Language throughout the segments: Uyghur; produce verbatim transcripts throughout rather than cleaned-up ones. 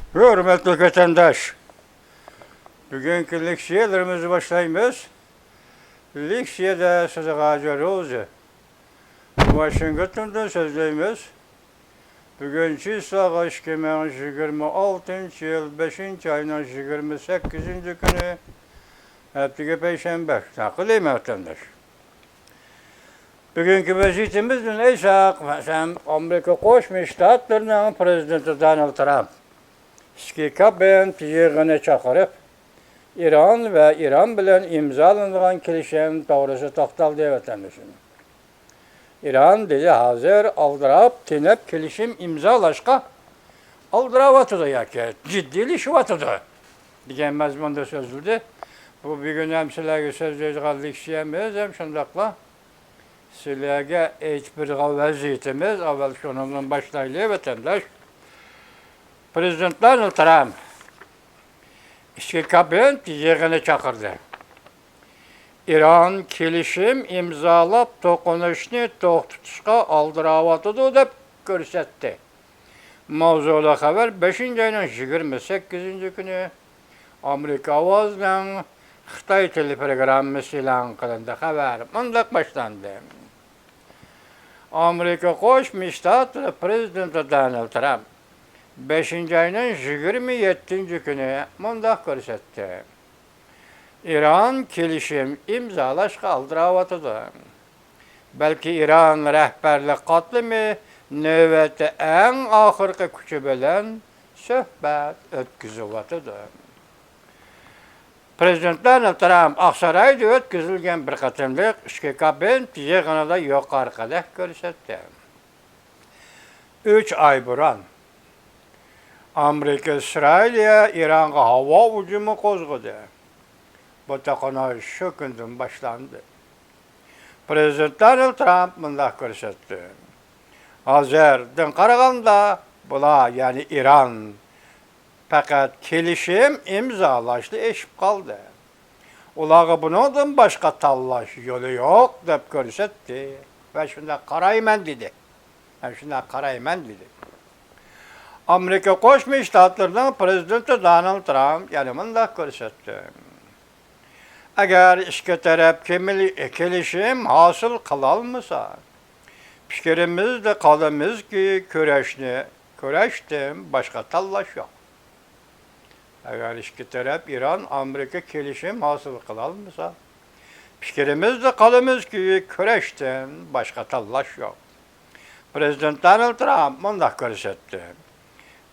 ھۆرمەتلىك ۋەتەنداش، بۈگۈنكى لېكسىيەلىرىمىزنى باشلايمىز. لېكسىيەدە سىزگە ھاجى روزى ۋاشىنگتوندىن سۆزلەيمىز. بۈگۈن چىسلاغا ئىككى مىڭ يىگىرمە ئالتىنچى يىل بەشىنچى ئاينىڭ يىگىرمە سەككىزىنچى كۈنى، ھەپتىگە پەيشەنبە. ھۆرمەتلىك ۋەتەنداش، بۈگۈنكى ۋەزىيىتىمىزدىن ئېيتساق، مەسىلەن، ئامېرىكا قوشما شتاتلىرىنىڭ پرېزىدېنتى دونالد ترامپ ئىچكى كابىنېت يىغىنى چاقىرىپ، ئىران ۋە ئىران بىلەن ئىمزالىنىدىغان كېلىشىم توغرىسىدا توختالدى، ۋەتەندىشىم. ئىران دېدى، ھازىر ئالدىراپ، تېنەپ كېلىشىم ئىمزالاشقا ئالدىراۋاتىدۇ ياكى جىددىيلىشىۋاتىدۇ دېگەن مەزمۇندا سۆزلىدى. بۇ بۈگۈن ھەم سىلەرگە سۆزلەيدىغان لېكسىيەمىز، ھەم شۇنداقلا سىلەرگە ئېيتىپ بېرىدىغان ۋەزىيىتىمىز. ئاۋۋال شۇنىڭدىن باشلايلى، ۋەتەنداش. پرېزىدېنت دونالد ترامپ ئىچكى كابىنېت يىغىنى چاقىردى. ئىران كېلىشىم ئىمزالاپ، توقۇنۇشنى توختىتىشقا ئالدىراۋاتىدۇ، دەپ كۆرسەتتى. ماۋزۇلۇق خەۋەر بەشىنچى ئاينىڭ يىگىرمە سەككىزىنچى كۈنى ئامېرىكا ئاۋازىنىڭ خىتاي تېلېپروگراممىسى ئېلان قىلىندى. خەۋەر مۇنداق باشلاندى. ئامېرىكا قوشما شتاتلىرى پرېزىدېنتى دونالد ترامپ بەشىنچى ئاينىڭ يىگىرمە يەتتىنچى كۈنى مۇنداق كۆرسەتتى. ئىران كېلىشىم ئىمزالاشقا ئالدىراۋاتىدۇ. بەلكى ئىران رەھبەرلىك قاتلىمى نۆۋەتتە ئەڭ ئاخىرقى كۈچى بىلەن سۆھبەت ئۆتكۈزۈۋاتىدۇ. پرېزىدېنت دونالد ترامپ ئاقسارايدا ئۆتكۈزۈلگەن بىر قېتىملىق ئىچكى كابىنېت يىغىنىدا يۇقىرىقىدەك كۆرسەتتى. ئۈچ ئاي بۇرۇن ئامېرىكا ئىسرائىلىيە ئىرانغا ھاۋا ھۇجۇمى قوزغىدى. بۇ توقۇنۇش شۇ كۈندىن باشلاندى. پرېزىدېنت دونالد ترامپ مۇنداق كۆرسەتتى. ھازىردىن قارىغاندا، بۇلار، يەنى ئىران، پەقەت كېلىشىم ئىمزالاشلا ئېشىپ قالدى. ئۇلارغا بۇنىڭدىن باشقا تاللاش يولى يوق، دەپ كۆرسەتتى. ۋە شۇنداق قارايمەن، دېدى. ھەم شۇنداق قارايمەن، دېدى. ئامېرىكا قوشما شتاتلىرىنىڭ پرېزىدېنتى دونالد ترامپ يەنە مۇنداق كۆرسەتتى. ئەگەر ئىككى تەرەپ كېمىل-، كېلىشىم ھاسىل قىلالمىسا، پىكرىمىزدە قالىمىزكى، كۈرەشنى، كۈرەشتىن باشقا تاللاش يوق. ئەگەر ئىككى تەرەپ، ئىران، ئامېرىكا، كېلىشىم ھاسىل قىلالمىسا، پىكرىمىزدە قالىمىزكى، كۈرەشتىن باشقا تاللاش يوق. پرېزىدېنت دونالد ترامپ مۇنداق كۆرسەتتى.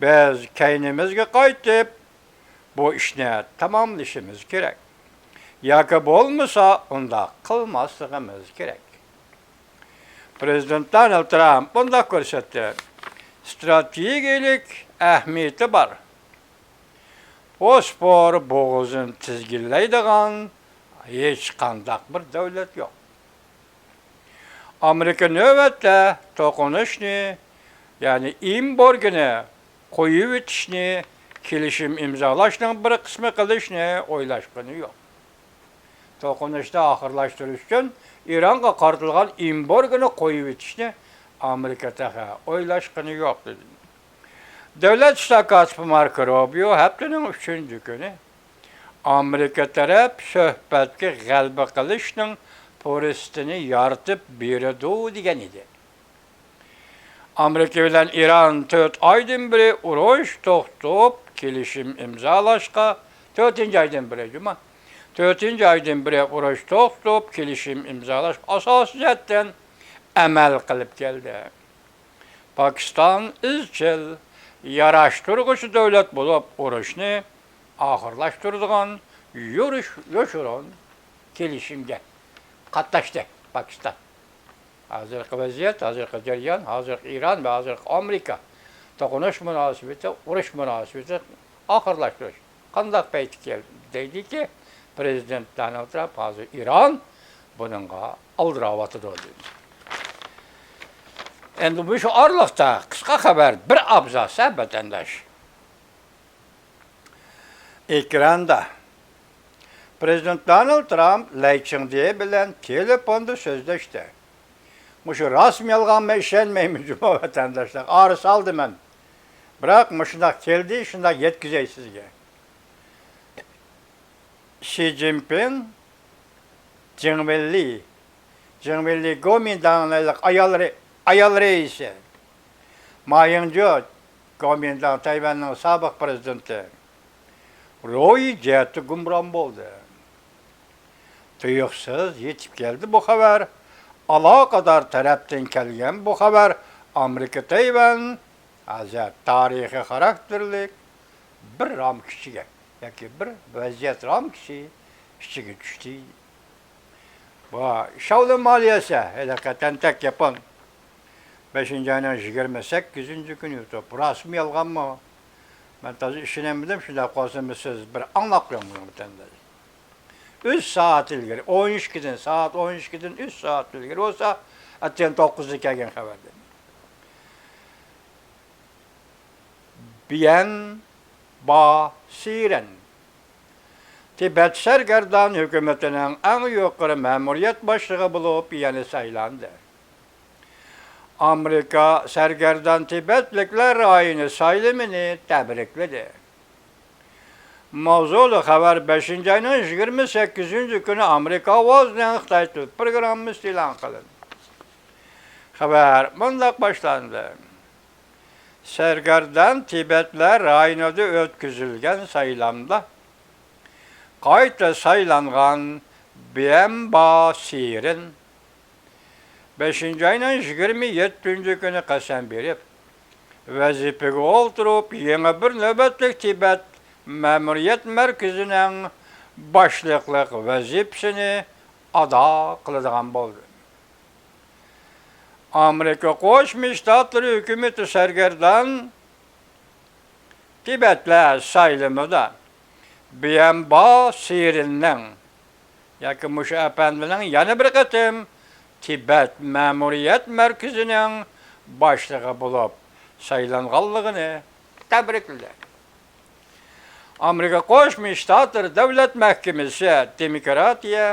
بىز كەينىمىزگە قايتىپ، بۇ ئىشنى تاماملىشىمىز كېرەك. ياكى بولمىسا، ئۇنداق قىلماسلىقىمىز كېرەك. پرېزىدېنت دونالد ترامپ مۇنداق كۆرسەتتى. ستراتېگىيەلىك ئەھمىيىتى بار، بوسپور بوغۇزىنى تىزگىنلەيدىغان ھېچقانداق بىر دۆلەت يوق. ئامېرىكا نۆۋەتتە توقۇنۇشنى، يەنى ئېمبارگونى قويۇۋېتىشنى، كېلىشىم ئىمزالاشنىڭ بىر قىسمى قىلىشنى ئويلاشقىنى يوق. توقۇنۇشنى ئاخىرلاشتۇرۇش ئۈچۈن ئىرانغا قارىتىلغان ئېمبارگونى قويۇۋېتىشنى ئامېرىكا تېخى ئويلاشقىنى يوق، دېدى. دۆلەت ئىشلار كاتىپى ماركو روبىيو ھەپتىنىڭ ئۈچىنچى كۈنى ئامېرىكا تەرەپ سۆھبەتكە غەلىبە قىلىشنىڭ پۇرسىتىنى يارىتىپ بېرىدۇ، دېگەن ئىدى. ئامېرىكا بىلەن ئىران تۆت ئايدىن بېرى ئۇرۇش توختىتىپ، كېلىشىم ئىمزالاشقا، تۆتىنچى ئايدىن بېرى، جۇما، تۆتىنچى ئايدىن بېرى ئۇرۇش توختىتىپ، كېلىشىم ئىمزالاشقا ئاساسىي جەھەتتىن ئەمەل قىلىپ كەلدى. پاكىستان ئىزچىل ياراشتۇرغۇچى دۆلەت بولۇپ، ئۇرۇشنى ئاخىرلاشتۇرىدىغان يورۇش-، يوشۇرۇن كېلىشىمگە قاتناشتى، پاكىستان. ھازىرقى ۋەزىيەت، ھازىرقى جەريان، ھازىرقى ئىران ۋە ھازىرقى ئامېرىكا توقۇنۇش مۇناسىۋىتى، ئۇرۇش مۇناسىۋىتى ئاخىرلاشتۇرۇش قانداق پەيتكە كەلدى دەيدىكى، پرېزىدېنت دونالد ترامپ ھازىر ئىران بۇنىڭغا ئالدىراۋاتىدۇ دېدى. ئەمدى مۇشۇ ئارىلىقتا قىسقا خەۋەر، بىر ئابزاس، ھە، ۋەتەنداش. ئېكراندا پرېزىدېنت دونالد ترامپ لەي چىڭدې بىلەن تېلېفوندا سۆزلەشتى. مۇشۇ راستمۇ يالغانمۇ ئىشەنمەيمەن، جۇما ۋەتەنداشلار. ئارا سالدىمەن. بىراق مۇشۇنداق كەلدى، شۇنداق يەتكۈزەي سىزگە. شى جىنپىڭ، جېڭ ۋېنلى، جېڭ ۋېنلى گومىنداڭنىڭ ئايال رە-، ئايال رەئىسى، ما يىڭجۇ، گومىنداڭ تەيۋەننىڭ سابىق پىرېزىدېنتى، روھىي جەھەتتە گۇمران بولدى. تۇيۇقسىز يېتىپ كەلدى بۇ خەۋەر. ئالاقىدار تەرەپتىن كەلگەن بۇ خەۋەر ئامېرىكا تەيۋەن ھازىر تارىخىي خاراكتېرلىك بىر رامكا ئىچىگە ياكى بىر ۋەزىيەت رامكىسى ئىچىگە چۈشتى. بۇ شاۋلىن مالىيەسى، ھېلىقى تەنتەك ياپون، بەشىنچى ئاينىڭ يىگىرمە سەككىزىنچى كۈنى يۇتۇپ، راستمۇ يالغانمۇ؟ مەن تازا ئىشىنەلمىدىم، شۇنداق بولسىمۇ سىز بىر ئاڭلاپ قويۇڭ بۇنى ۋەتەنداش. ئۈچ سائەت ئىلگىرى، ئون ئىككىدىن، سائەت ئون ئىككىدىن ئۈچ سائەت ئىلگىرى بولسا، ئەتىگەن توققۇزدا كەلگەن خەۋەردىن. بيەن با سىرېن تىبەت سەرگەردان ھۆكۈمىتىنىڭ ئەڭ يۇقىرى مەمۇرىيەت باشلىقى بولۇپ يەنە سايلاندى. ئامېرىكا سەرگەردان تىبەتلىكلەر رايونى سايلىمىنى تەبرىكلىدى. ماۋزۇلۇق خەۋەر بەشىنچى ئاينىڭ يىگىرمە سەككىزىنچى كۈنى ئامېرىكا ئاۋازىنىڭ خىتاي تىل پروگراممىسىدا ئېلان قىلىندى. خەۋەر مۇنداق باشلاندى. سەرگەردان تىبەتلەر رايونىدا ئۆتكۈزۈلگەن سايلامدا قايتا سايلانغان بيەن با سىرېن بەشىنچى ئاينىڭ يىگىرمە يەتتىنچى كۈنى قەسەم بېرىپ، ۋەزىپىگە ئولتۇرۇپ، يېڭى بىر نۆۋەتلىك تىبەت مەمۇرىيەت مەركىزىنىڭ باشلىقلىق ۋەزىپىسىنى ئادا قىلىدىغان بولدى. ئامېرىكا قوشما شتاتلىرى ھۆكۈمىتى سەرگەردان تىبەتلەر سايلىمىدا بيەن با سىرېننىڭ ياكى مۇشۇ ئەپەندىنىڭ يەنە بىر قېتىم تىبەت مەمۇرىيەت مەركىزىنىڭ باشلىقى بولۇپ سايلانغانلىقىنى تەبرىكلىدى. ئامېرىكا قوشما شتاتلىرى دۆلەت مەھكىمىسى دېموكراتىيە،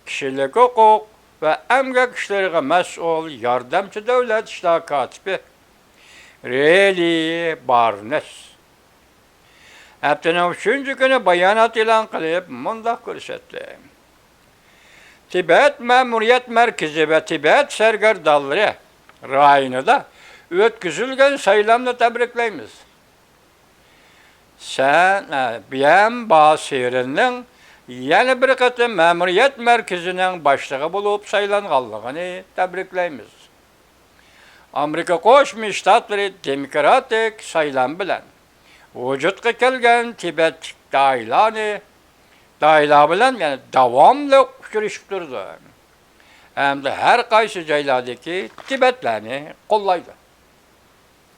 كىشىلىك ھوقۇق ۋە ئەمگەك ئىشلىرىغا مەسئۇل ياردەمچى دۆلەت ئىشلار كاتىپى رېلى بارنېس ھەپتىنىڭ ئۈچىنچى كۈنى بايانات ئېلان قىلىپ، مۇنداق كۆرسەتتى: تىبەت مەمۇرىيەت مەركىزى ۋە تىبەت سەرگەردانلىرى رايونىدا ئۆتكۈزۈلگەن سايلامنى تەبرىكلەيمىز. سەن، ئە، بيەن با سىرېننىڭ يەنە بىر قېتىم مەمۇرىيەت مەركىزىنىڭ باشلىقى بولۇپ سايلانغانلىقىنى تەبرىكلەيمىز. ئامېرىكا قوشما شتاتلىرى دېموكراتىك سايلام بىلەن ۋۇجۇدقا كەلگەن تىبەتلىك دائىيلارنى، دائىيلار بىلەن يەنە داۋاملىق ئۇچرىشىپ تۇرىدۇ ھەمدە ھەر قايسى جايلاردىكى تىبەتلەرنى قوللايدۇ.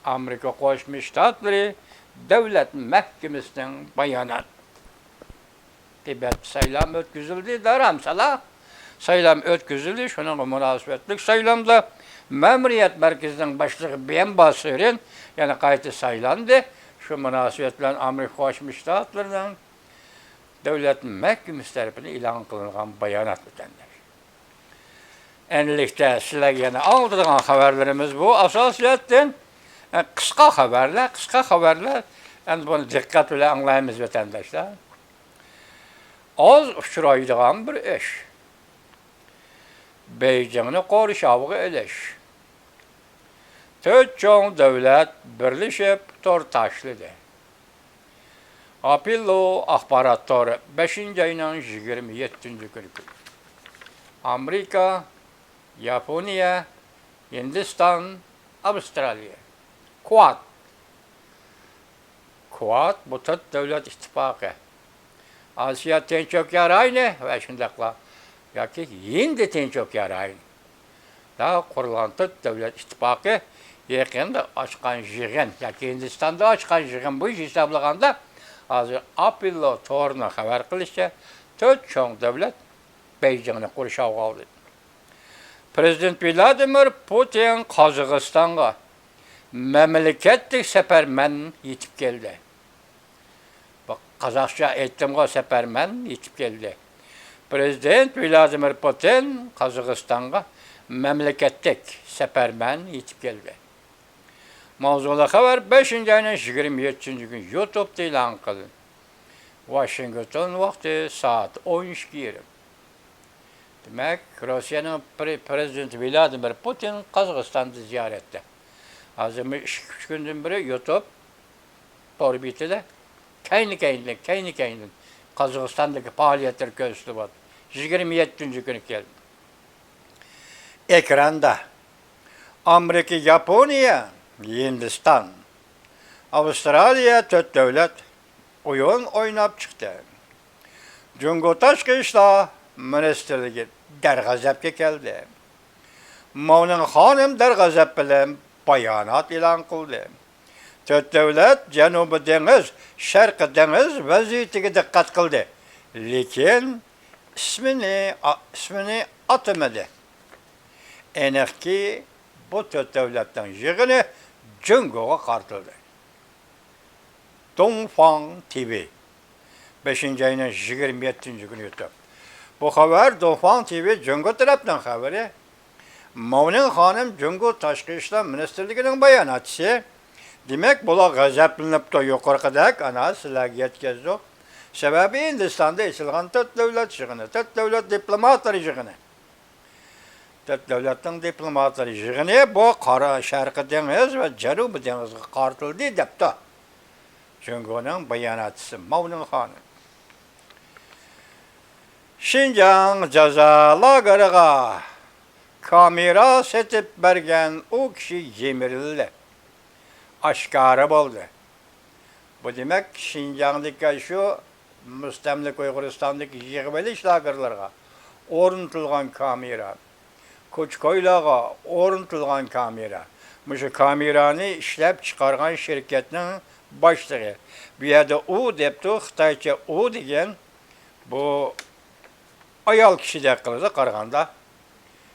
ئامېرىكا قوشما شتاتلىرى دۆلەت مەھكىمىسىنىڭ باياناتى. تىبەتتە سايلام ئۆتكۈزۈلدى، دارامسالا سايلام ئۆتكۈزۈلدى. شۇنىڭغا مۇناسىۋەتلىك سايلامدا مەمۇرىيەت مەركىزىنىڭ باشلىقى بيەن با سىرېن يەنە قايتا سايلاندى. شۇ مۇناسىۋەت بىلەن ئامېرىكا قوشما شتاتلىرىنىڭ دۆلەت مەھكىمىسى تەرىپىدىن ئېلان قىلىنغان بايانات، ۋەتەنداش. ئەنىلىكتە سىلەرگە يەنە ئاڭلىتىدىغان خەۋەرلىرىمىز بۇ. ئاساسىيەتتىن، ئە، قىسقا خەۋەرلەر، قىسقا خەۋەرلەر. ئەمدى بۇنى دىققەت بىلەن ئاڭلايمىز، ۋەتەنداشلار. ئاز ئۇچرايدىغان بىر ئىش. بېيجىڭنى قورشاۋغا ئېلىش. تۆت چوڭ دۆلەت بىرلىشىپ تور تاشلىدى. ئاپېللو ئاخبارات تورى، بەشىنچى ئاينىڭ يىگىرمە يەتتىنچى كۈنى. ئامېرىكا، ياپونىيە، ھىندىستان، ئاۋسترالىيە. كۇئاد. كۇئاد، بۇ تۆت دۆلەت ئىتتىپاقى. ئاسىيا تىنچ ئوكيان رايونى ۋە شۇنداقلا ياكى ھىندى تىنچ ئوكيان رايونىدا قۇرۇلغان تۆت دۆلەت ئىتتىپاقى يېقىندا ئاچقان يىغىن ياكى ھىندىستاندا ئاچقان يىغىن بويىچە ھېسابلىغاندا، ھازىر ئاپېللو تورىنىڭ خەۋەر قىلىشىچە، تۆت چوڭ دۆلەت بېيجىڭنى قورشاۋغا ئالدى. پىرېزىدېنت ۋلادىمىر پۇتىن قازاقىستانغا مەملىكەتلىك سەپەر بىلەن يېتىپ كەلدى. بۇ قازاقچە ئېيتتىمغۇ، سەپەر بىلەن يېتىپ كەلدى. پىرېزىدېنت ۋلادىمىر پۇتىن قازاقىستانغا مەملىكەتلىك سەپەر بىلەن يېتىپ كەلدى. ماۋزۇلۇق خەۋەر بەشىنچى ئاينىڭ يىگىرمە يەتتىنچى كۈنى يۇتۇبتا ئېلان قىلىندى. ۋاشىنگتون ۋاقتى سائەت ئون ئىككى يېرىم. دېمەك، روسىيەنىڭ پرې-، پرېزىدېنتى ۋلادىمىر پۇتىن قازاقىستاندا زىيارەتتە. ھازىر مۇ ئىككى، ئۈچ كۈندىن بېرى يۇتۇب تور بېتىدە كەينى-كەينىدىن، كەينى-كەينىدىن قازاقىستاندىكى پائالىيەتلىرى كۆرسىتىلىۋاتىدۇ. يىگىرمە يەتتىنچى كۈنى كەلدى. ئېكراندا ئامېرىكا، ياپونىيە، ھىندىستان، ئاۋسترالىيە تۆت دۆلەت ئويۇن ئويناپ چىقتى. جۇڭگو تاشقى ئىشلار مىنىستىرلىكى دەرغەزەپكە كەلدى. ماۋنىڭ خانىم دەرغەزەپ بىلەن بايانات ئېلان قىلدى. تۆت دۆلەت جەنۇبىي دېڭىز، شەرقىي دېڭىز ۋەزىيىتىگە دىققەت قىلدى، لېكىن ئىسمىنى، ئا-، ئىسمىنى ئاتىمىدى. ئېنىقكى، بۇ تۆت دۆلەتنىڭ يىغىنى جۇڭگوغا قارىتىلدى. دۇڭفاڭ تىۋى، بەشىنچى ئاينىڭ يىگىرمە يەتتىنچى كۈنى يۇتۇپ. بۇ خەۋەر دۇڭفاڭ تىۋى جۇڭگو تەرەپنىڭ خەۋىرى. ماۋنىڭ خانىم جۇڭگو تاشقى ئىشلار مىنىستىرلىكىنىڭ باياناتچىسى. دېمەك، بۇلار غەزەپلىنىپتۇ، يۇقىرىقىدەك، ئانا، سىلەرگە يەتكۈزدۇق. سەۋەبى، ھىندىستاندا ئېچىلغان تۆت دۆلەت يىغىنى، تۆت دۆلەت دىپلوماتلىرى يىغىنى. تۆت دۆلەتنىڭ دىپلوماتلىرى يىغىنى بۇ قارا، شەرقىي دېڭىز ۋە جەنۇبىي دېڭىزغا قارىتىلدى، دەپتۇ جۇڭگونىڭ باياناتچىسى ماۋنىڭ خانىم. شىنجاڭ جازا لاگېرىغا كامېرا سېتىپ بەرگەن ئۇ كىشى يىمىرىلدى. ئاشكارا بولدى. بۇ دېمەك، شىنجاڭدىكى شۇ مۇستەملىكە ئۇيغۇرىستاندىكى يىغىۋېلىش لاگېرلىرىغا ئورنىتىلغان كامېرا، كوچا-كويلارغا ئورنىتىلغان كامېرا. مۇشۇ كامېرانى ئىشلەپ چىقارغان شىركەتنىڭ باشلىقى. بۇ يەردە ئۇ دەپتۇ، خىتايچە ئۇ دېگەن بۇ ئايال كىشىدەك قىلىدۇ قارىغاندا.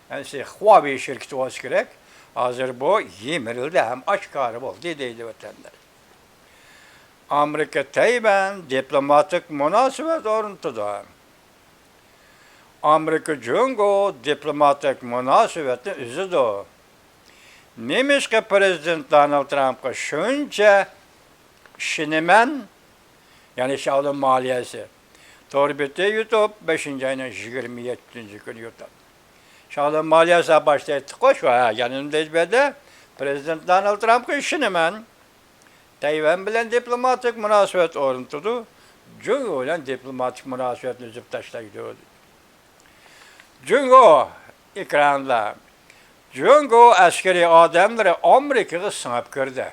ئەمسە خۇاۋېي شىركىتى بولسا كېرەك. ھازىر بۇ يىمىرىلدى ھەم ئاشكارا بولدى، دەيدۇ ۋەتەنداش. ئامېرىكا تەيۋەن دىپلوماتىك مۇناسىۋەت ئورنىتىدۇ. ئامېرىكا جۇڭگو دىپلوماتىك مۇناسىۋەتنى ئۈزىدۇ. نېمىشقا پىرېزىدېنت دونالد ترامپقا شۇنچە ئىشىنىمەن؟ يەنى شياۋلۇن مالىيەسى تور بېتى يۇتۇپ، بەشىنچى ئاينىڭ يىگىرمە يەتتىنچى كۈنى يۇتۇپ. شياۋلۇن مالىيەسى باشتا ئېيتتۇققۇ، شۇ، ھە، يەنە نېمە دەيدۇ بۇ يەردە؟ پىرېزىدېنت دونالد ترامپقا ئىشىنىمەن. تەيۋەن بىلەن دىپلوماتىك مۇناسىۋەت ئورنىتىدۇ. جۇڭگو بىلەن دىپلوماتىك مۇناسىۋەتنى ئۈزۈپ تاشلايدۇ. جۇڭگو ئېكراندا. جۇڭگو ئەسكىرىي ئادەملىرى ئامېرىكىغا سىڭىپ كىردى.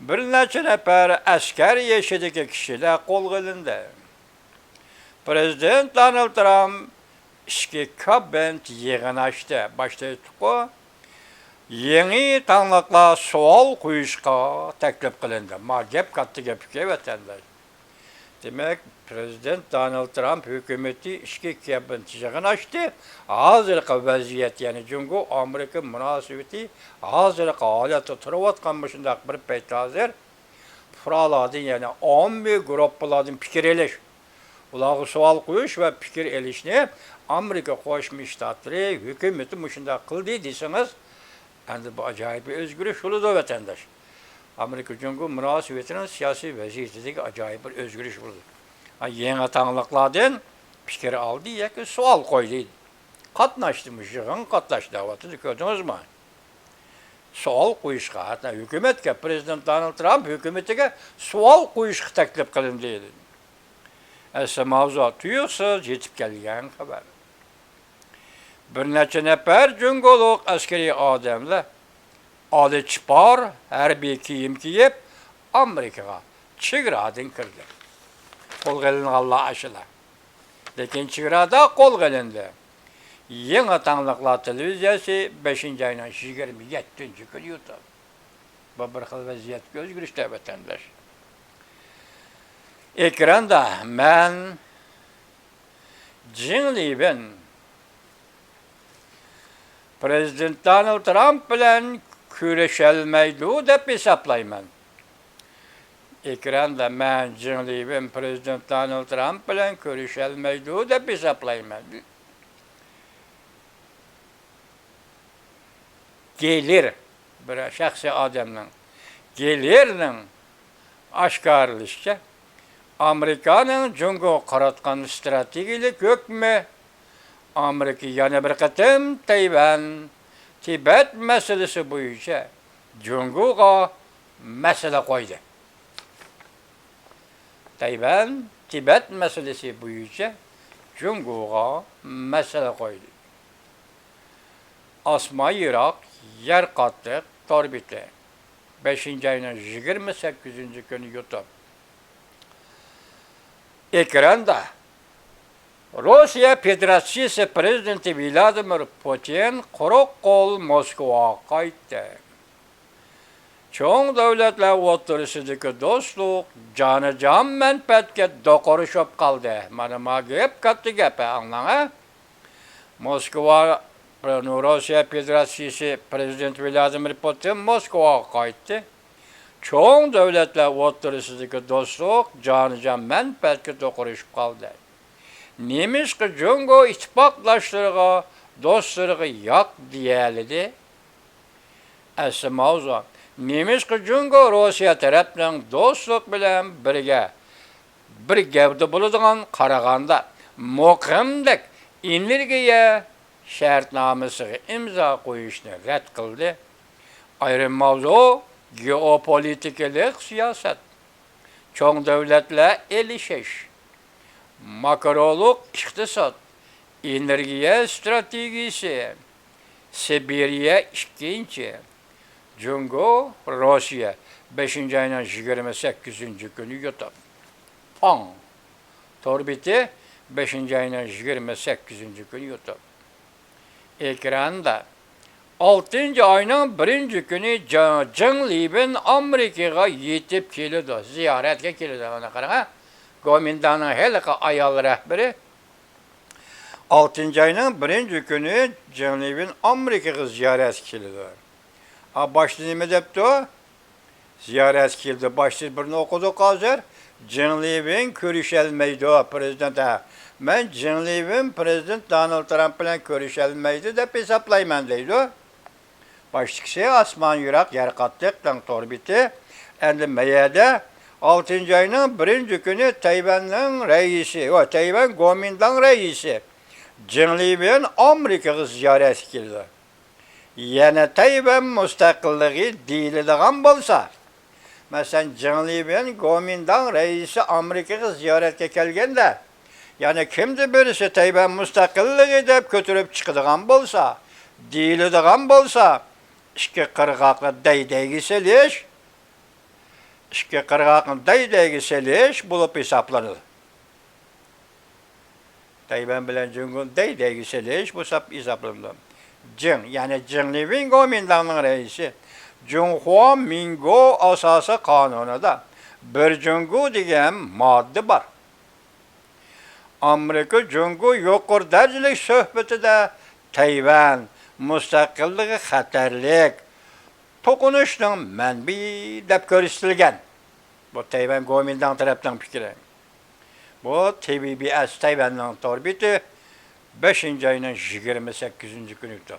بىر نەچچە نەپەر ئەسكەر يېشىدىكى كىشىلەر قولغا ئېلىندى. پىرېزىدېنت دونالد ترامپ ئىچكى كابىنېت يىغىنى ئاچتى. باشتا ئېيتتۇققۇ، يېڭى تاڭلىقلار سوئال قويۇشقا تەكلىپ قىلىندى. ما گەپ، كاتتا گەپ ئىكەن، ۋەتەنداش. دېمەك، پىرېزىدېنت دونالد ترامپ ھۆكۈمىتى ئىچكى كابىنېت يىغىنى ئاچتى. ھازىرقى ۋەزىيەت، يەنى جۇڭگو ئامېرىكا مۇناسىۋىتى ھازىرقى ھالەتتە تۇرۇۋاتقان مۇشۇنداق بىر پەيت ھازىر پۇقرالاردىن، يەنى ئاممىۋى گۇرۇپپىلاردىن پىكىر ئېلىش، ئۇلارغا سوئال قويۇش ۋە پىكىر ئېلىشنى ئامېرىكا قوشما شتاتلىرى ھۆكۈمىتى مۇشۇنداق قىلدى دېسىڭىز، ئەمدى بۇ ئاجايىپ بىر ئۆزگىرىش بولىدۇ، ۋەتەنداش. ئامېرىكا جۇڭگو مۇناسىۋىتىنىڭ سىياسىي ۋەزىيىتىدىكى ئاجايىپ بىر ئۆزگىرىش بولىدۇ. ھا، يېڭى تاڭلىقلاردىن پىكىر ئالدى ياكى سوئال قويدى. قاتناشتى، مۇشۇ يىغىنغا قاتناشتى دەۋاتىدۇ، كۆردىڭىزمۇ؟ سوئال قويۇشقا، ھەتتا ھۆكۈمەتكە، پىرېزىدېنت دونالد ترامپ ھۆكۈمىتىگە سوئال قويۇشقا تەكلىپ قىلىندى. ئەسلى ماۋزۇ تۇيۇقسىز يېتىپ كەلگەن خەۋەر. بىر نەچچە نەپەر جۇڭگولۇق ئەسكىرىي ئادەملەر ئالىچىپار ھەربىي كىيىم كىيىپ، ئامېرىكىغا چېگرادىن كىردى. قولغا ئېلىنغانلار ئاشۇلار. لېكىن چېگرادا قولغا ئېلىندى. يېڭى تاڭلىقلار تېلېۋىزىيەسى، بەشىنچى ئاينىڭ يىگىرمە يەتتىنچى كۈنى يۇتۇپ. بۇ بىر خىل ۋەزىيەتتىكى ئۆزگىرىشتە، ۋەتەنداش. ئېكراندا مەن، جېڭ لىۋېن، پىرېزىدېنت دونالد ترامپ بىلەن كۆرۈشەلمەيدۇ دەپ ھېسابلايمەن. ئېكراندا مەن، جېڭ لىۋېن، پىرېزىدېنت دونالد ترامپ بىلەن كۆرۈشەلمەيدۇ دەپ ھېسابلايمەن. گېلىر بىر شەخسىي ئادەمنىڭ، گېلېرنىڭ ئاشكارىلىشىچە، ئامېرىكانىڭ جۇڭگوغا قاراتقان ئىستراتېگىيەلىك ھۆكمى ئامېرىكا يەنە بىر قېتىم تەيۋەن، تىبەت مەسىلىسى بويىچە جۇڭگوغا مەسىلە قويدى. تەيۋەن، تىبەت مەسىلىسى بويىچە جۇڭگوغا مەسىلە قويدى. ئاسمان يىراق، يەر قاتتىق، تور بېتى. بەشىنچى ئاينىڭ يىگىرمە سەككىزىنچى كۈنى يۇتۇپ. ئېكراندا، روسىيە فېدېراتسىيىسى پىرېزىدېنتى ۋلادىمىر پۇتىن قۇرۇق قول موسكۋاغا قايتتى. چوڭ دۆلەتلەر ئوتتۇرىسىدىكى دوستلۇق جانىجان مەنپەئەتكە دوقۇرۇشۇپ قالدى. مانا ما گەپ، كاتتا گەپ، ئاڭلاڭ، ھە؟ موسكۋا، روسىيە فېدېراتسىيىسى پىرېزىدېنتى ۋلادىمىر پۇتىن موسكۋاغا قايتتى. چوڭ دۆلەتلەر ئوتتۇرىسىدىكى دوستلۇق جانىجان مەنپەئەتكە دوقۇرۇشۇپ قالدى. نېمىشقا جۇڭگو ئىتتىپاقداشلىرىغا، دوستلىرىغا ياق دېيەلىدى؟ ئەسلى ماۋزۇ، نېمىشقا جۇڭگو روسىيە تەرەپنىڭ دوستلۇق بىلەن بىرگە، بىر گەۋدە بولىدىغان، قارىغاندا مۇقىمدەك ئېنېرگىيە شەرتنامىسىغا ئىمزا قويۇشنى رەت قىلدى؟ ئايرىم ماۋزۇ، گېئوپولىتىكىلىق سىياسەت، چوڭ دۆلەتلەر ئېلىشىش، ماكرولۇق ئىقتىساد، ئېنېرگىيە ئىستراتېگىيىسى، سىبىرىيە ئىككىنچى، جۇڭگو، روسىيە، بەشىنچى ئاينىڭ يىگىرمە سەككىزىنچى كۈنى يۇتۇپ. پاڭ. تور بېتى، بەشىنچى ئاينىڭ يىگىرمە سەككىزىنچى كۈنى يۇتۇپ. ئېكراندا، ئالتىنچى ئاينىڭ بىرىنچى كۈنى جا-، جېڭ لىۋېن ئامېرىكىغا يېتىپ كېلىدۇ، زىيارەتكە كېلىدۇ. مانا قاراڭ، ھە؟ گومىنداڭنىڭ ھېلىقى ئايال رەھبىرى ئالتىنچى ئاينىڭ بىرىنچى كۈنى جېڭ لىۋېن ئامېرىكىغا زىيارەتكە كېلىدۇ. ئا، باشتا نېمە دەپتۇ؟ زىيارەتكە كېلىدۇ. باشتا بىرنى ئوقۇدۇق ھازىر. جېڭ لىۋېن كۆرۈشەلمەيدۇ، پىرېزىدېنت، ھە. مەن جېڭ لىۋېن پىرېزىدېنت دونالد ترامپ بىلەن كۆرۈشەلمەيدۇ دەپ ھېسابلايمەن دەيدۇ. باشتىكىسى ئاسمان يىراق، يەر قاتتىق دەڭ تور بېتى. ئەمدى مەيەدە ئالتىنچى ئاينىڭ بىرىنچى كۈنى تەيۋەننىڭ رەئىسى، ۋە تەيۋەن گومىنداڭ رەئىسى جېڭ لىۋېن ئامېرىكىغا زىيارەتكە كېلىدۇ. يەنە تەيۋەن مۇستەقىللىقى دېيىلىدىغان بولسا، مەسىلەن، جېڭ لىۋېن گومىنداڭ رەئىسى ئامېرىكىغا زىيارەتكە كەلگەندە، يەنە كىمدە بىرسى تەيۋەن مۇستەقىللىقى دەپ كۆتۈرۈپ چىقىدىغان بولسا، دېيىلىدىغان بولسا، ئىككى قىرغاقنى دەي-دەيگە سېلىش، ئىككى قىرغاقنى دەي-دەيگە سېلىش بولۇپ ھېسابلىنىدۇ. تەيۋەن بىلەن جۇڭگونى دەي-دەيگە سېلىش بولسا ھېسابلىنىدۇ. جېڭ، يەنى جېڭ لىۋېن گومىنداڭنىڭ رەئىسى، جۇڭخۇا مىڭگو ئاساسىي قانۇنىدا بىر جۇڭگو دېگەن ماددا بار. ئامېرىكا جۇڭگو يۇقىرى دەرىجىلىك سۆھبىتىدە تەيۋەن مۇستەقىللىقى خەتەرلىك توقۇنۇشنىڭ مەنبىيى دەپ كۆرسىتىلگەن. بۇ تەيۋەن گومىنداڭ تەرەپنىڭ پىكرى. بۇ تى بى بى ئەس تەيۋەننىڭ تور بېتى، بەشىنچى ئاينىڭ يىگىرمە سەككىزىنچى كۈنى ئۆتتى.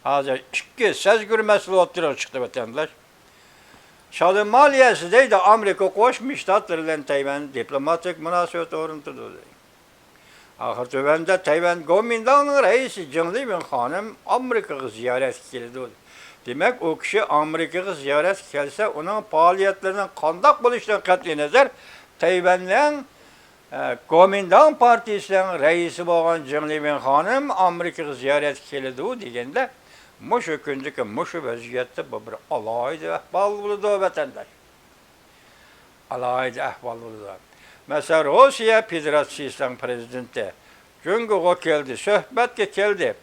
ھازىر ئىككى سەزگۈر مەسىلە ئوتتۇرىغا چىقتى، ۋەتەنداش. شالىمالىيەسى دەيدۇ، ئامېرىكا قوشما شتاتلىرى بىلەن تەيۋەن دىپلوماتىك مۇناسىۋەت ئورنىتىدۇ، دەيدۇ. ئاخىر تۆۋەندە تەيۋەن گومىنداڭنىڭ رەئىسى جېڭ لىۋېن خانىم ئامېرىكىغا زىيارەتكە كېلىدۇ. دېمەك، ئۇ كىشى ئامېرىكىغا زىيارەتكە كەلسە، ئۇنىڭ پائالىيەتلىرىنىڭ قانداق بولۇشىدىن قەتئىينەزەر، تەيۋەننىڭ، ئە، گومىنداڭ پارتىيىسىنىڭ رەئىسى بولغان جېڭ لىۋېن خانىم ئامېرىكىغا زىيارەتكە كېلىدۇ دېگەندە، مۇشۇ كۈندىكى مۇشۇ ۋەزىيەتتە بۇ بىر ئالاھىدە ئەھۋال بولىدۇ، ۋەتەنداش. ئالاھىدە ئەھۋال بولىدۇ. مەسىلەن، روسىيە فېدېراتسىيىسىنىڭ پىرېزىدېنتى جۇڭگوغا كەلدى، سۆھبەتكە كەلدى.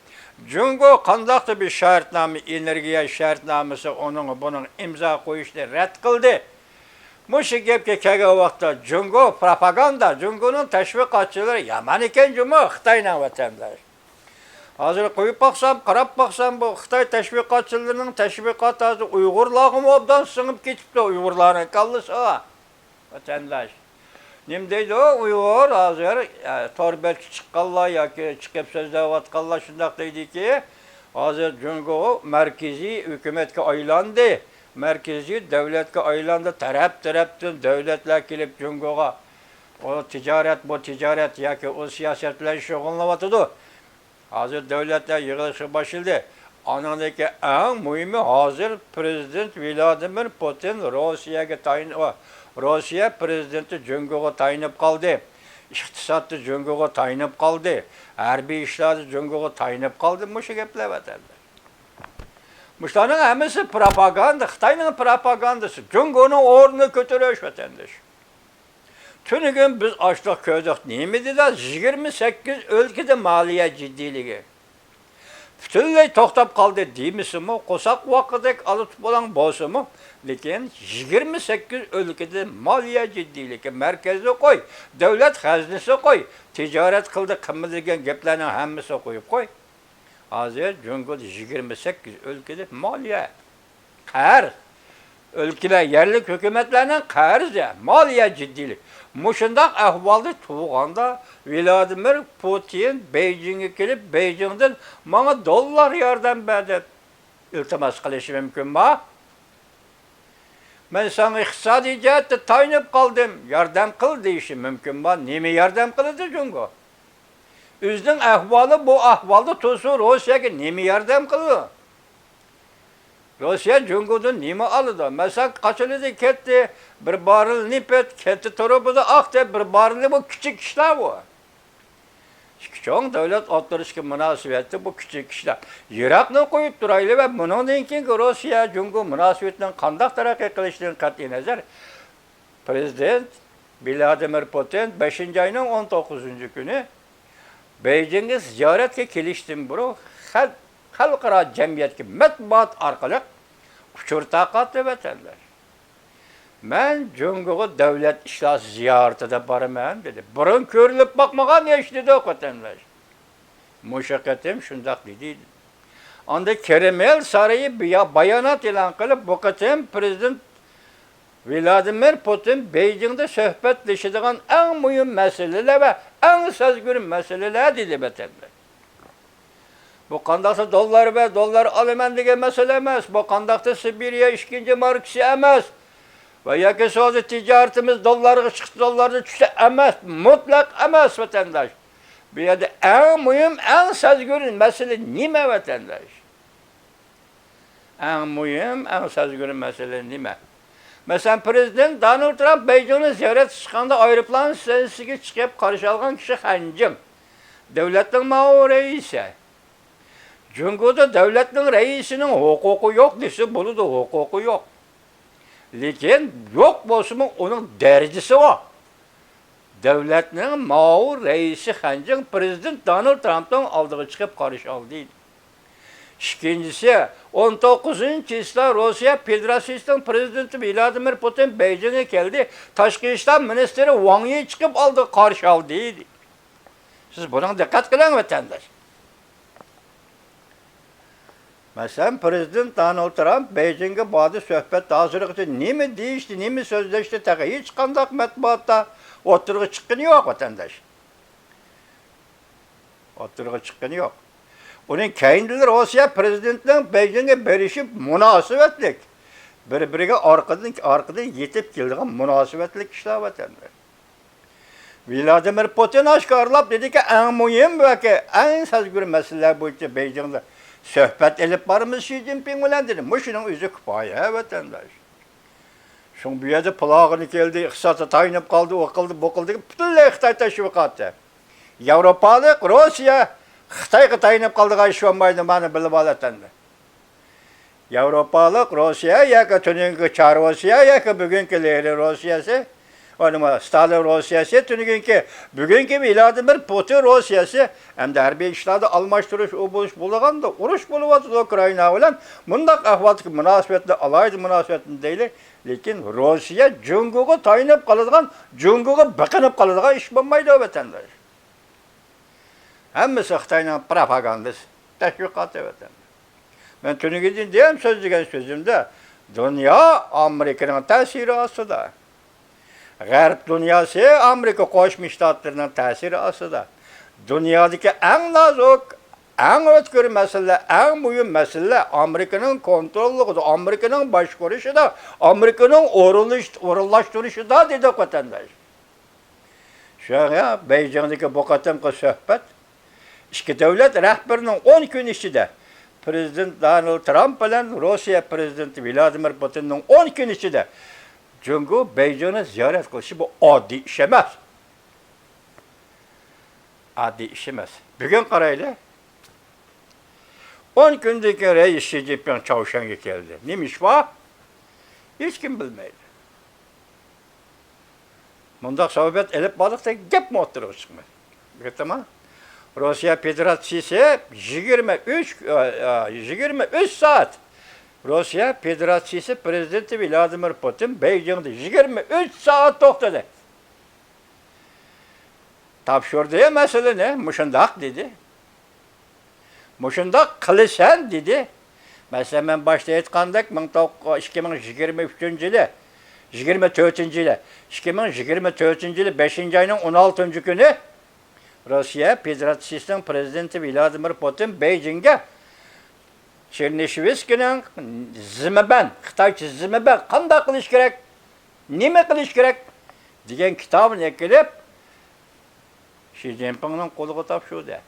جۇڭگو قانداقتۇر بىر شەرتنامە، ئېنېرگىيە شەرتنامىسى، ئۇنىڭ بۇنىڭ ئىمزا قويۇشنى رەت قىلدى. مۇشۇ گەپكە كەلگەن ۋاقىتتا جۇڭگو پروپاگاندا، جۇڭگونىڭ تەشۋىقاتچىلىرى يامان ئىكەن جۇمۇ خىتاينىڭ، ۋەتەنداش. ھازىر قويۇپ باقسام، قاراپ باقسام، بۇ خىتاي تەشۋىقاتچىلىرىنىڭ تەشۋىقاتى ھازىر ئۇيغۇرلارغىمۇ ئوبدان سىڭىپ كېتىپتۇ، ئۇيغۇرلارنىڭ كاللىسىغا. ۋەتەنداش. نېمە دەيدۇ ئۇيغۇر ھازىر، ئە، تور بەتكە چىققانلار ياكى چىقىپ سۆزلەۋاتقانلار شۇنداق دەيدۇكى، ھازىر جۇڭگو مەركىزىي ھۆكۈمەتكە ئايلاندى، مەركىزىي دۆلەتكە ئايلاندى، تەرەپ-تەرەپتىن دۆلەتلەر كېلىپ جۇڭگوغا، ئۇ تىجارەت، بۇ تىجارەت ياكى ئۇ سىياسەت بىلەن شۇغۇللىنىۋاتىدۇ. ھازىر دۆلەتلەر يىغىلىشى باشلىدى. ئانىڭدىكى ئەڭ مۇھىمى، ھازىر پىرېزىدېنت ۋلادىمىر پۇتىن روسىيەگە تايىن-، روسىيە پىرېزىدېنتى جۇڭگوغا تايىنىپ قالدى. ئىقتىسادتا جۇڭگوغا تايىنىپ قالدى. ھەربىي ئىشلاردا جۇڭگوغا تايىنىپ قالدى. مۇشۇ گەپلەر ۋەتەندە. مۇشۇلارنىڭ ھەممىسى پروپاگاندا، خىتاينىڭ پروپاگاندىسى. جۇڭگونىڭ ئورنىنى كۆتۈرۈش ۋەتەنداش. تۈنۈگۈن بىز ئاچتۇق كۆردۇق. نېمە دېدى؟ يىگىرمە سەككىز ئۆلكىدە مالىيە جىددىيلىكى پۈتۈنلەي توختاپ قالدى دېمىسىمۇ، قورساق ۋاققىدەك ئالا توپىلاڭ بولسىمۇ، لېكىن يىگىرمە سەككىز ئۆلكىدە مالىيە جىددىيلىكى، مەركەزنى قوي، دۆلەت خەزنىسى قوي، تىجارەت قىلدى، قىلمىدى دېگەن گەپلەرنىڭ ھەممىسىنى قويۇپ قوي. ھازىر جۇڭگودا يىگىرمە سەككىز ئۆلكىدە مالىيە، قەرز، ئۆلكىلەر، يەرلىك ھۆكۈمەتلەرنىڭ قەرزى، مالىيە جىددىيلىك. مۇشۇنداق ئەھۋالدا تۇرغاندا، ۋلادىمىر پۇتىن بېيجىڭگە كېلىپ، بېيجىڭدىن ماڭا دوللار ياردەم بەر دەپ ئىلتىماس قىلىشى مۇمكىنما؟ مەن ساڭا ئىقتىسادىي جەھەتتە تايىنىپ قالدىم، ياردەم قىل دېيىشى مۇمكىنما؟ نېمە ياردەم قىلىدۇ جۇڭگو؟ ئۆزىنىڭ ئەھۋالى بۇ ئەھۋالدا تۇرسا، روسىيەگە نېمە ياردەم قىلىدۇ؟ روسىيە جۇڭگودىن نېمە ئالىدۇ؟ مەسىلەن، قاچىلىدى كەتتى، بىر باررېل نېفىت، كەتتى تۇرۇبىدا ئاقتى، بىر باررېلى بۇ كىچىك ئىشلار بۇ. ئىككى چوڭ دۆلەت ئوتتۇرىسىدىكى مۇناسىۋەتتە بۇ كىچىك ئىشلار. يىراقنى قويۇپ تۇرايلى ۋە بۇنىڭدىن كېيىنكى روسىيە جۇڭگو مۇناسىۋىتىنىڭ قانداق تەرەققىي قىلىشىدىن قەتئىينەزەر، پىرېزىدېنت ۋلادىمىر پۇتىن بەشىنچى ئاينىڭ ئون توققۇزىنچى كۈنى بېيجىڭگە زىيارەتكە كېلىشتىن بۇرۇن خەل-، خەلقئارا جەمئىيەتكە مەتبۇئات ئارقىلىق ئۇچۇر تارقاتتى ۋەتەنداش. مەن جۇڭگوغا دۆلەت ئىشلار زىيارىتىدە بارىمەن دېدى. بۇرۇن كۆرۈلۈپ باقمىغان ئىش دېدى ۋەتەنداش. مۇشۇ قېتىم شۇنداق دېدى. ئاندىن كرېمىل سارىيى بىيا-، بايانات ئېلان قىلىپ، بۇ قېتىم پىرېزىدېنت ۋلادىمىر پۇتىن بېيجىڭدا سۆھبەتلىشىدىغان ئەڭ مۇھىم مەسىلىلەر ۋە ئەڭ سەزگۈر مەسىلىلەر دېدى ۋەتەنداش. بۇ قانداقتۇر دوللار ۋە دوللار ئالىمەن دېگەن مەسىلە ئەمەس. بۇ قانداقتۇر سىبىرىيە ئىككىنچى ماركىسى ئەمەس. ۋە ياكى سودا تىجارىتىمىز دوللارغا چىقتى، دوللاردا چۈشتى ئەمەس. مۇتلەق ئەمەس، ۋەتەنداش. بۇ يەردە ئەڭ مۇھىم، ئەڭ سەزگۈر مەسىلە نېمە، ۋەتەنداش؟ ئەڭ مۇھىم، ئەڭ سەزگۈر مەسىلە نېمە؟ مەسىلەن، پىرېزىدېنت دونالد ترامپ بېيجىڭنى زىيارەتكە چىققاندا ئايروپىلان ئىستانسىسىگە چىقىپ قارشى ئالغان كىشى خەنجىڭ. دۆلەتنىڭ ماۋۇ رەئىسى. جۇڭگودا دۆلەتنىڭ رەئىسىنىڭ ھوقۇقى يوق دېسە بولىدۇ، ھوقۇقى يوق. لېكىن يوق بولسىمۇ ئۇنىڭ دەرىجىسى بار. دۆلەتنىڭ ماۋۇ رەئىسى خەنجىڭ پىرېزىدېنت دونالد ترامپنىڭ ئالدىغا چىقىپ قارشى ئالدى. ئىككىنچىسى، ئون توققۇزىنچى چىسلا روسىيە فېدېراتسىيىسىنىڭ پىرېزىدېنتى ۋلادىمىر پۇتىن بېيجىڭغا كەلدى، تاشقى ئىشلار مىنىستىرى ۋاڭ يى چىقىپ ئالدىغا قارشى ئالدى. سىز بۇنىڭغا دىققەت قىلىڭ، ۋەتەنداش. مەسىلەن، پىرېزىدېنت دونالد ترامپ بېيجىڭغا باردى، سۆھبەت ھازىرغىچە نېمە دېيىشتى، نېمە سۆزلەشتى، تېخى ھېچقانداق مەتبۇئاتتا ئوتتۇرىغا چىققىنى يوق، ۋەتەنداش. ئوتتۇرىغا چىققىنى يوق. ئۇنىڭ كەينىدىن روسىيە پىرېزىدېنتىنىڭ بېيجىڭغا بېرىشى مۇناسىۋەتلىك، بىر-بىرىگە ئارقىدىن، ئارقىدىن يېتىپ كېلىدىغان مۇناسىۋەتلىك ئىشلار، ۋەتەنداش. ۋلادىمىر پۇتىن ئاشكارىلاپ دېدىكى، ئەڭ مۇھىم ۋە ئەڭ سەزگۈر مەسىلىلەر بويىچە بېيجىڭدا سۆھبەت ئېلىپ بارىمىز شى جىنپىڭ بىلەن دېدى. مۇشۇنىڭ ئۆزى كۇپايە، ۋەتەنداش. شۇڭا بۇ يەردە پىلاغىنى كەلدى، ئىقتىسادتا تايىنىپ قالدى، ئۇ قىلدى، بۇ قىلدى، پۈتۈنلەي خىتاي تەشۋىقاتى. ياۋروپالىق روسىيە خىتايغا تايىنىپ قالىدىغان ئىش بولمايدۇ، مانا بىلىپ ئال، ۋەتەنداش. ياۋروپالىق روسىيە ياكى تۈنۈگۈنكى چارروسىيە ياكى بۈگۈنكى لېنىن روسىيەسى، ئۇ نېمە، ستالىن روسىيەسى، تۈنۈگۈنكى، بۈگۈنكى ۋلادىمىر پۇتىن روسىيەسى ھەمدە ھەربىي ئىشلاردا ئالماشتۇرۇش، ئۇ بولۇش بولغاندا، ئۇرۇش بولۇۋاتىدۇ ئۇكرائىنا بىلەن. مۇنداق ئەھۋالدىكى مۇناسىۋەتنى، ئالاھىدە مۇناسىۋەتنى دەيلى. لېكىن روسىيە جۇڭگوغا تايىنىپ قالىدىغان، جۇڭگوغا بېقىنىپ قالىدىغان ئىش بولمايدۇ، ۋەتەنداش. ھەممىسى خىتاينىڭ پروپاگاندىسى، تەشۋىقاتى، ۋەتەن. مەن تۈنۈگۈندىن دېگەن سۆزلىگەن سۆزۈمدە، دۇنيا ئامېرىكىنىڭ تەسىرى ئاستىدا. غەرب دۇنياسى ئامېرىكا قوشما شتاتلىرىنىڭ تەسىرى ئاستىدا. دۇنيادىكى ئەڭ نازۇك ئەڭ ئۆتكۈر مەسىلىلەر، ئەڭ مۇھىم مەسىلىلەر ئامېرىكىنىڭ كونتروللۇقىدا، ئامېرىكىنىڭ باشقۇرۇشىدا، ئامېرىكىنىڭ ئورۇنلىش-، ئورۇنلاشتۇرۇشىدا دېدۇق، ۋەتەنداش. شۇڭا بېيجىڭدىكى بۇ قېتىمقى سۆھبەت ئىككى دۆلەت رەھبىرىنىڭ ئون كۈن ئىچىدە پىرېزىدېنت دونالد ترامپ بىلەن روسىيە پىرېزىدېنتى ۋلادىمىر پۇتىننىڭ ئون كۈن ئىچىدە جۇڭگو بېيجىڭنى زىيارەت قىلىشى، بۇ ئاددىي ئىش ئەمەس. ئاددىي ئىش ئەمەس. بۈگۈن قارايلى. ئون كۈندىن كېيىن رەئىس شى جىنپىڭ چاۋشيەنگە كەلدى. نېمە ئىش بار؟ ھېچكىم بىلمەيدۇ. مۇنداق سۆھبەت ئېلىپ باردۇق دېگەن گەپمۇ ئوتتۇرىغا چىقمىدى. دىققەت قىلىڭ. روسىيە فېدېراتسىيىسى يىگىرمە ئۈچ، ئە، ئە، يىگىرمە ئۈچ سائەت. روسىيە فېدېراتسىيىسى پىرېزىدېنتى ۋلادىمىر پۇتىن بېيجىڭدا يىگىرمە ئۈچ سائەت توختىدى. تاپشۇردى مەسىلىنى، مۇشۇنداق دېدى. مۇشۇنداق قىلىسەن دېدى. مەسىلەن، مەن باشتا ئېيتقاندەك، مىڭ توققۇز، ئىككى مىڭ يىگىرمە ئۈچىنچى يىلى، يىگىرمە تۆتىنچى يىلى، ئىككى مىڭ يىگىرمە تۆتىنچى يىلى بەشىنچى ئاينىڭ ئون ئالتىنچى كۈنى روسىيە فېدېراتسىيىسىنىڭ پىرېزىدېنتى ۋلادىمىر پۇتىن بېيجىڭگە چېرنىشېۋسكىنىڭ زىمىبەن، خىتايچە زىمىبەن، قانداق قىلىش كېرەك، نېمە قىلىش كېرەك دېگەن كىتابىنى ئەكېلىپ، شى جىنپىڭنىڭ قولىغا تاپشۇردى.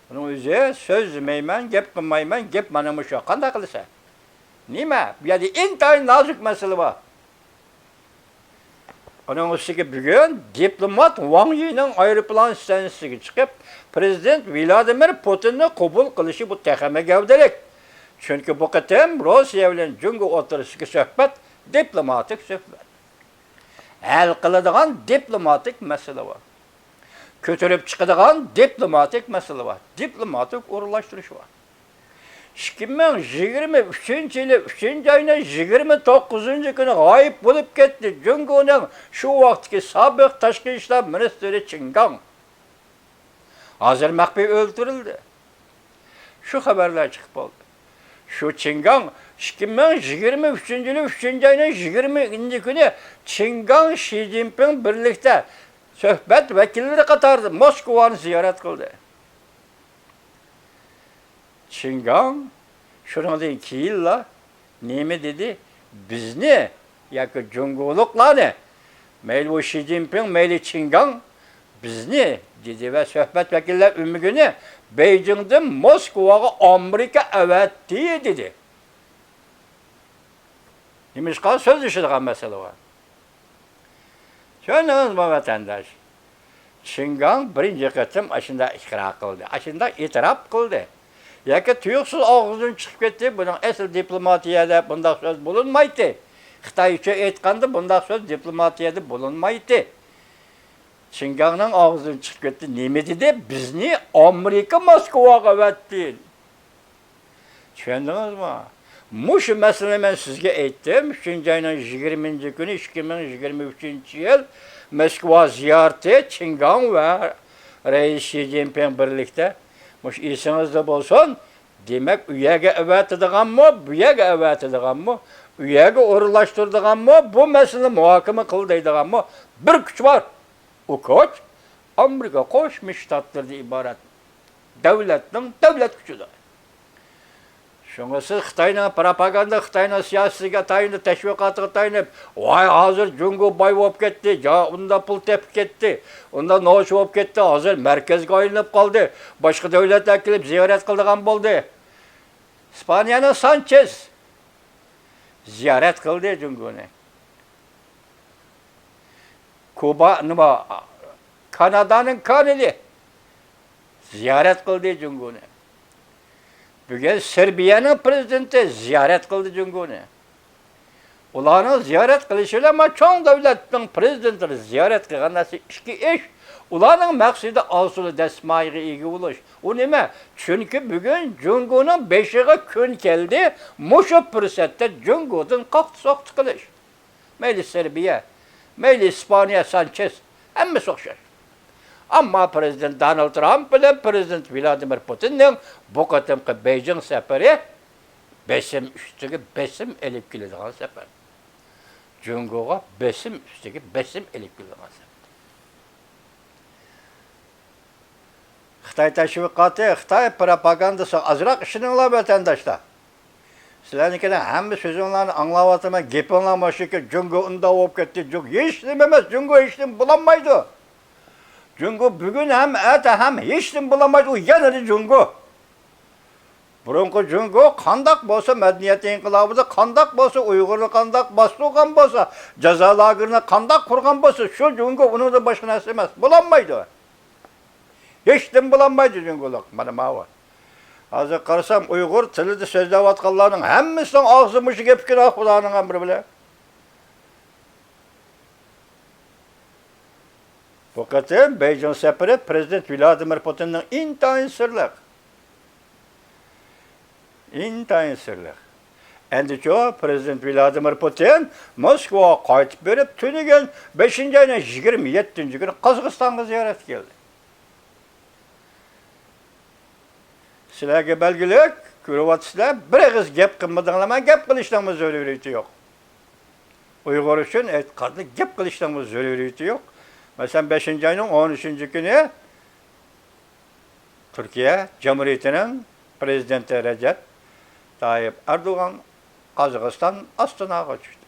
ئۇنىڭ ئۆزى سۆزلىمەيمەن، گەپ قىلمايمەن، گەپ مانا مۇشۇ. قانداق قىلىسەن؟ نېمە؟ بۇ يەردە ئىنتايىن نازۇك مەسىلە بار. ئۇنىڭ ئۈستىگە بۈگۈن دىپلومات ۋاڭ يىنىڭ ئايروپىلان ئىستانسىسىغا چىقىپ، پىرېزىدېنت ۋلادىمىر پۇتىننى قوبۇل قىلىشى بۇ تېخىمۇ گەۋدىلىك. چۈنكى بۇ قېتىم روسىيە بىلەن جۇڭگو ئوتتۇرىسىدىكى سۆھبەت دىپلوماتىك سۆھبەت. ھەل قىلىدىغان دىپلوماتىك مەسىلە بار. كۆتۈرۈپ چىقىدىغان دىپلوماتىك مەسىلە بار. دىپلوماتىك ئورۇنلاشتۇرۇش بار. ئىككى مىڭ يىگىرمە ئۈچىنچى يىلى ئۈچىنچى ئاينىڭ يىگىرمە توققۇزىنچى كۈنى غايىب بولۇپ كەتتى. جۇڭگونىڭ شۇ ۋاقىتتىكى سابىق تاشقى ئىشلار مىنىستىرى چىن گاڭ. ھازىر مەخپىي ئۆلتۈرۈلدى. شۇ خەۋەرلەر چىقىپ قالدى. شۇ چىن گاڭ ئىككى مىڭ يىگىرمە ئۈچىنچى يىلى ئۈچىنچى ئاينىڭ يىگىرمە ئىككىنچى كۈنى چىن گاڭ شى جىنپىڭ بىرلىكتە سۆھبەت ۋەكىللىرى قاتارىدا موسكۋانى زىيارەت قىلدى. چىن گاڭ شۇنىڭدىن كېيىنلا نېمە دېدى؟ بىزنى ياكى جۇڭگولۇقلارنى، مەيلى ئۇ شى جىنپىڭ، مەيلى چىن گاڭ، بىزنى دېدى ۋە سۆھبەت ۋەكىللەر ئۆمىكىنى بېيجىڭدىن موسكۋاغا ئامېرىكا ئەۋەتتى دېدى. نېمىشقا؟ سۆزلىشىدىغان مەسىلە بار. چۈشەندىڭىزمۇ، ۋەتەنداش؟ چىن گاڭ بىرىنچى قېتىم ئاشۇنداق ئىقرار قىلدى، ئاشۇنداق ئېتىراپ قىلدى. ياكى تۇيۇقسىز ئاغزىدىن چىقىپ كەتتى، بۇنىڭ ئەسلى دىپلوماتىيەدە بۇنداق سۆز بولۇنمايتتى. خىتاي ئۈچۈن ئېيتقاندا بۇنداق سۆز دىپلوماتىيەدە بولۇنمايتتى. چىن گاڭنىڭ ئاغزىدىن چىقىپ كەتتى، نېمە دېدى؟ بىزنى ئامېرىكا موسكۋاغا ئەۋەتتى. چۈشەندىڭىزمۇ؟ مۇشۇ مەسىلىنى مەن سىزگە ئېيتتىم. ئۈچىنچى ئاينىڭ يىگىرمىنچى كۈنى، ئىككى مىڭ يىگىرمە ئۈچىنچى يىل، موسكۋا زىيارىتى، چىن گاڭ ۋە رەئىس شى جىنپىڭ بىرلىكتە. مۇشۇ ئېسىڭىزدە بولسۇن. دېمەك، ئۇ يەرگە ئەۋەتىدىغانمۇ، بۇ يەرگە ئەۋەتىدىغانمۇ، ئۇ يەرگە ئورۇنلاشتۇرىدىغانمۇ، بۇ مەسىلىنى مۇھاكىمە قىل دەيدىغانمۇ بىر كۈچ بار. ئۇ كۈچ ئامېرىكا قوشما شتاتلىرىدىن ئىبارەت دۆلەتنىڭ دۆلەت كۈچىدۇر. شۇڭا سىز خىتاينىڭ پروپاگاندا، خىتاينىڭ سىياسىتىگە تايىنىپ، تەشۋىقاتىغا تايىنىپ، ۋاي، ھازىر جۇڭگو باي بولۇپ كەتتى، جا-، ئۇنداق پۇل تېپىپ كەتتى، ئۇنداق نوچى بولۇپ كەتتى، ھازىر مەركەزگە ئايلىنىپ قالدى، باشقا دۆلەتلەر كېلىپ زىيارەت قىلىدىغان بولدى. ئىسپانىيەنىڭ سانچېز زىيارەت قىلدى جۇڭگونى. كۇبا، نېمە، كانادانىڭ كانىلى زىيارەت قىلدى جۇڭگونى. بۈگۈن سېربىيەنىڭ پىرېزىدېنتى زىيارەت قىلدى جۇڭگونى. ئۇلارنىڭ زىيارەت قىلىشى بىلەن مانا چوڭ دۆلەتنىڭ پىرېزىدېنتلىرى زىيارەت قىلغان نەرسە ئىككى ئىش. ئۇلارنىڭ مەقسىتى ئالسۇلا دەسمايىغا ئىگە بولۇش. ئۇ نېمە؟ چۈنكى بۈگۈن جۇڭگونىڭ بېشىغا كۈن كەلدى، مۇشۇ پۇرسەتتە جۇڭگودىن قاقتى-سوقتى قىلىش. مەيلى سېربىيە، مەيلى ئىسپانىيە، سانچېز، ھەممىسى ئوخشاش. ئەمما پىرېزىدېنت دونالد ترامپ بىلەن پىرېزىدېنت ۋلادىمىر پۇتىننىڭ بۇ قېتىمقى بېيجىڭ سەپىرى بېسىم ئۈستىگە بېسىم ئېلىپ كېلىدىغان سەپەر. جۇڭگوغا بېسىم ئۈستىگە بېسىم ئېلىپ كېلىدىغان سەپەر. خىتاي تەشۋىقاتى، خىتاي پروپاگاندىسىغا ئازراق ئىشىنىڭلار، ۋەتەنداشلار. سىلەرنىڭكىدە ھەممە سۆزۈڭلارنى ئاڭلاۋاتىمەن، گېپىڭلار مۇشۇكى، جۇڭگو ئۇنداق بولۇپ كەتتى، جۇڭ-، ھېچنېمە ئەمەس، جۇڭگو ھېچنېمە بولالمايدۇ. جۇڭگو بۈگۈن ھەم، ئەتە ھەم ھېچنېمە بولالمايدۇ، ئۇ يەنىلا جۇڭگو. بۇرۇنقى جۇڭگو قانداق بولسا، مەدەنىيەت ئىنقىلابىدا قانداق بولسا، ئۇيغۇرنى قانداق باستۇرغان بولسا، جازا لاگېرىنى قانداق قۇرغان بولسا، شۇ جۇڭگو، ئۇنىڭدىن باشقا نەرسە ئەمەس، بولالمايدۇ. ھېچنېمە بولالمايدۇ جۇڭگولۇق. مانا ماۋۇ. ھازىر قارىسام، ئۇيغۇر تىلىدا سۆزلەۋاتقانلارنىڭ ھەممىسىنىڭ ئاغزى مۇشۇ گەپ ئىكەن، خۇدانىڭ ئەمرى بىلەن. بۇ قېتىم بېيجىڭ سەپىرى پىرېزىدېنت ۋلادىمىر پۇتىننىڭ ئىنتايىن سىرلىق. ئىنتايىن سىرلىق. ئەندىچۇ، پىرېزىدېنت ۋلادىمىر پۇتىن موسكۋاغا قايتىپ بېرىپ، تۈنۈگۈن بەشىنچى ئاينىڭ يىگىرمە يەتتىنچى كۈنى قازاقىستانغا زىيارەتكە كەلدى. سىلەرگە بەلگىلىك، كۆرۈۋاتىسىلەر، بىر ئېغىز گەپ قىلمىدىڭلار، مانا گەپ قىلىشنىڭمۇ زۆرۈرىيىتى يوق. ئۇيغۇر ئۈچۈن ئېيتقاندا، گەپ قىلىشنىڭمۇ زۆرۈرىيىتى يوق. مەسىلەن، بەشىنچى ئاينىڭ ئون ئۈچىنچى كۈنى تۈركىيە جۇمھۇرىيىتىنىڭ پىرېزىدېنتى رەجەپ تايىپ ئەردوغان قازاقىستان ئاستاناغا چۈشتى.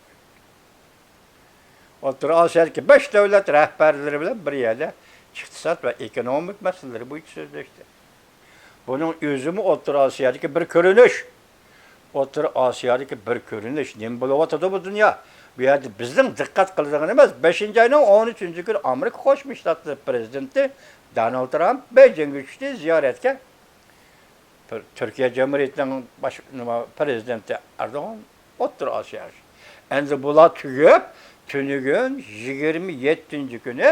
ئوتتۇرا ئاسىيادىكى بەش دۆلەت رەھبەرلىرى بىلەن بىر يەردە ئىقتىساد ۋە ئېكونومىك مەسىلىلىرى بويىچە سۆزلەشتى. بۇنىڭ ئۆزىمۇ ئوتتۇرا ئاسىيادىكى بىر كۆرۈنۈش. ئوتتۇرا ئاسىيادىكى بىر كۆرۈنۈش. نېمە بولۇۋاتىدۇ بۇ دۇنيا؟ بۇ يەردە بىزنىڭ دىققەت قىلىدىغىنىمىز، بەشىنچى ئاينىڭ ئون ئۈچىنچى كۈنى ئامېرىكا قوشما شتاتلىرى پىرېزىدېنتى دونالد ترامپ بېيجىڭغا چۈشتى زىيارەتكە. تۈر-، تۈركىيە جۇمھۇرىيىتىنىڭ باش-، نېمە، پىرېزىدېنتى ئەردوغان ئوتتۇرا ئاسىياغا. ئەمدى بۇلار تۈگەپ، تۈنۈگۈن يىگىرمە يەتتىنچى كۈنى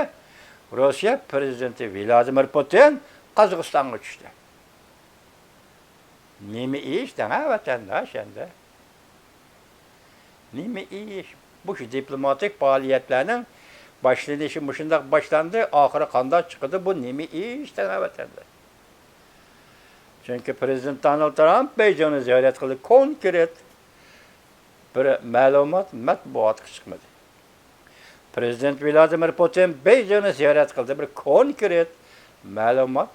روسىيە پىرېزىدېنتى ۋلادىمىر پۇتىن قازاقىستانغا چۈشتى. نېمە ئىش دەڭ، ھە، ۋەتەنداش ئەمدى؟ نېمە ئىش؟ مۇشۇ دىپلوماتىك پائالىيەتلەرنىڭ باشلىنىشى مۇشۇنداق باشلاندى، ئاخىرى قانداق چىقىدۇ؟ بۇ نېمە ئىش دەڭ، ھە، ۋەتەنداش؟ چۈنكى پىرېزىدېنت دونالد ترامپ بېيجىڭنى زىيارەت قىلدى، كونكرېت بىر مەلۇمات مەتبۇئاتقا چىقمىدى. پىرېزىدېنت ۋلادىمىر پۇتىن بېيجىڭنى زىيارەت قىلدى، بىر كونكرېت مەلۇمات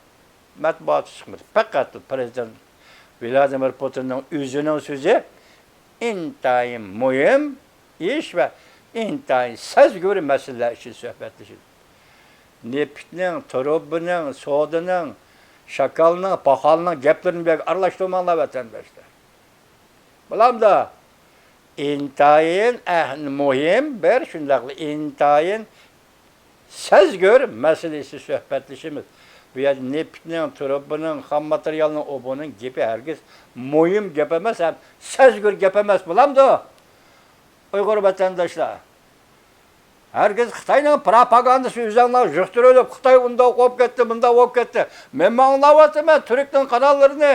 مەتبۇئاتقا چىقمىدى. پەقەت پىرېزىدېنت ۋلادىمىر پۇتىننىڭ ئۆزىنىڭ سۆزى ئىنتايىن مۇھىم ئىش ۋە ئىنتايىن سەزگۈر مەسىلىلەر ئۈچۈن سۆھبەتلىشىدۇ. نېفىتنىڭ، تۇرۇبىنىڭ، سودىنىڭ، شاكالنىڭ، پاخالنىڭ گەپلىرىنى بۇ يەرگە ئارىلاشتۇرماڭلار، ۋەتەنداشلار. بولامدۇ؟ ئىنتايىن ئەھ-، مۇھىم بىر، شۇنداقلا ئىنتايىن سەزگۈر مەسىلىسى سۆھبەتلىشىمىز. بۇ يەردە نېفىتنىڭ، تۇرۇبىنىڭ، خام ماتېرىيالنىڭ، ئۇ بۇنىڭ گېپى ھەرگىز مۇھىم گەپ ئەمەس ھەم سەزگۈر گەپ ئەمەس، بولامدۇ؟ ئۇيغۇر ۋەتەنداشلار، ھەرگىز خىتاينىڭ پروپاگاندىسى ئۆزۈڭلار يۇقتۇرۇلۇپ، خىتاي ئۇنداق بولۇپ كەتتى، مۇنداق بولۇپ كەتتى. مەنمۇ ئاڭلاۋاتىمەن تۈركنىڭ قاناللىرىنى.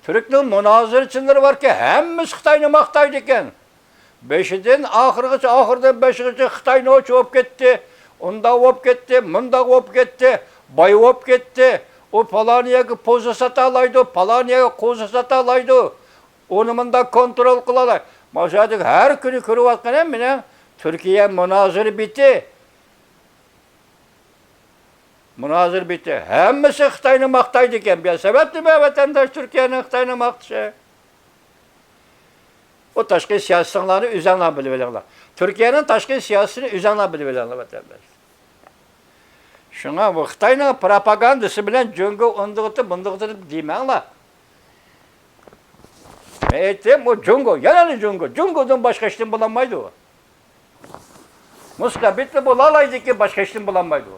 تۈركنىڭ مۇنازىرىچىلىرى باركى، ھەممىسى خىتاينى ماختايدىكەن. بېشىدىن ئاخىرغىچە، ئاخىرىدىن بېشىغىچە خىتاي نوچى بولۇپ كەتتى، ئۇنداق بولۇپ كەتتى، مۇنداق بولۇپ كەتتى، باي بولۇپ كەتتى، ئۇ پالان يەرگە پوزا ساتالايدۇ، پالان يەرگە قوزا ساتالايدۇ، ئۇنى مۇنداق كونترول قىلالاي. مانا شۇ يەردىكى ھەر كۈنى كۆرۈۋاتقىنىم مېنىڭ تۈركىيە مۇنازىرە بېتى. مۇنازىرە بېتى. ھەممىسى خىتاينى ماختايدىكەن. بۇ سەۋەب نېمە، ۋەتەنداش، تۈركىيەنىڭ خىتاينى ماختىشى؟ ئۇ تاشقى سىياسىتىڭلارنى ئۆزەڭلار بىلىۋېلىڭلار. تۈركىيەنىڭ تاشقى سىياسىتىنى ئۆزەڭلار بىلىۋېلىڭلار، ۋەتەنداش. شۇڭا بۇ خىتاينىڭ پروپاگاندىسى بىلەن جۇڭگو ئۇندىغىتى، بۇندىغىتى دېمەڭلار. مەيتىم، ئۇ جۇڭگو، يەنە جۇڭگو. جۇڭگودىن باشقا ھېچنېمە بولالمايدۇ. مۇستەبىتلا بولالايدىكى، باشقا ھېچنېمە بولالمايدۇ.